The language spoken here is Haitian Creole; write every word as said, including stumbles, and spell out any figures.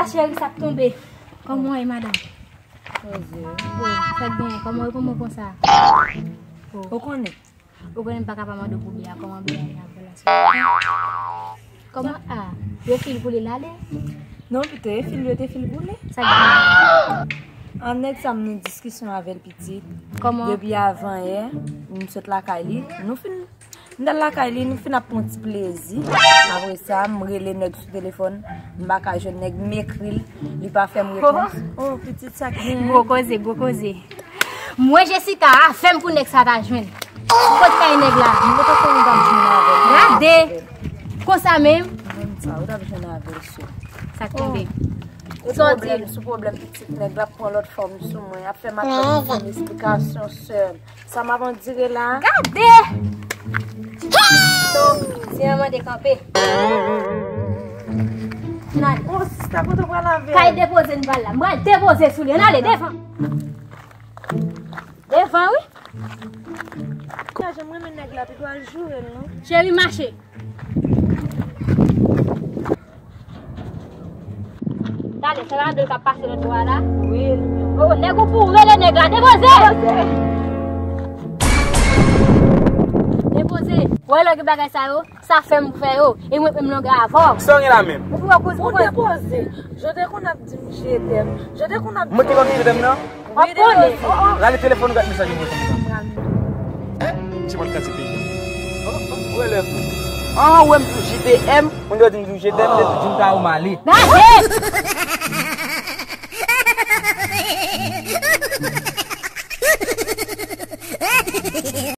A cheri, sa ap tonbe. Kòman w ye, madanm? Poze. Oh, sa k genyen? Kòman w ye pou mwen konsa? Oh. Ou konnen? Ou konnen m pa ka pa mande w pou biyè a, kòman biyè a ye avè l la? Kòman a? Yo fil pou li l ale? Non, pito, e fil yo te fil pou li. Sa k genyen? An nèg sa m nan diskisyon avè l pitit. Kòman? Depi avan yè, m sot lakay li, nou fin, m t al lakay li, nou fin ap pran ti plezi. Apre sa, m rele nèg sou telefòn, m pa ka jwenn nèg, m ekri l, li pa fè m repons. Oh, pitit, sa k genyen? Gwo koze, gwo koze. Mwen Jessica, afè m pou nèg sa ta jwenn. Kot kay nèg la? M te konn t ap jwenn avè l. Gade! Konsa menm? Menm sa, ou t ap jwenn avè l sou. Sa k tonbe? Oh. E sa w di pwoblèm l? Sou pwoblèm pitit nèg la ap pran lòt fòm sou mwen, ap fè m ap fè m fè m esplikasyon sè m. Sa m ap andire la? Gade! Non, ti an mande kanpe. Nan. Oh, sista, kote w pral avè l? Kay depoze n pral la. M pral depoze sou li. Ann ale, devan. Devan, wi. Kounya, jan m renmen nèg la, pi pral joure l, non? Cheri, mache. Tande, se pa de l k ap pase lòt bò a la? Wi, li menm. Oh, nèg ou pou rele nèg la. Depoze! Depoze! Depoze! Wè lè gen bagay sa yo, sa fè m fè yo. E mwen menm longa avè w. Sa w gen la menm? Ou pou wè kouz pou kouz. Ou depoze. Jodi a konn ap di m je t'aime. Jodi a konn ap di m je t'aime. Mwen ki konn di je t'aime nan? W ap konnen. Rale telefòn ou gad mesaj ou voye sou mwen. Eh, ti mwen kase peyi. Oh, oh, ou elèv. Ah, ou wè m di w je t'aime, moun yo di m di w je t'aime, depi di m ta ou m ale. Gade!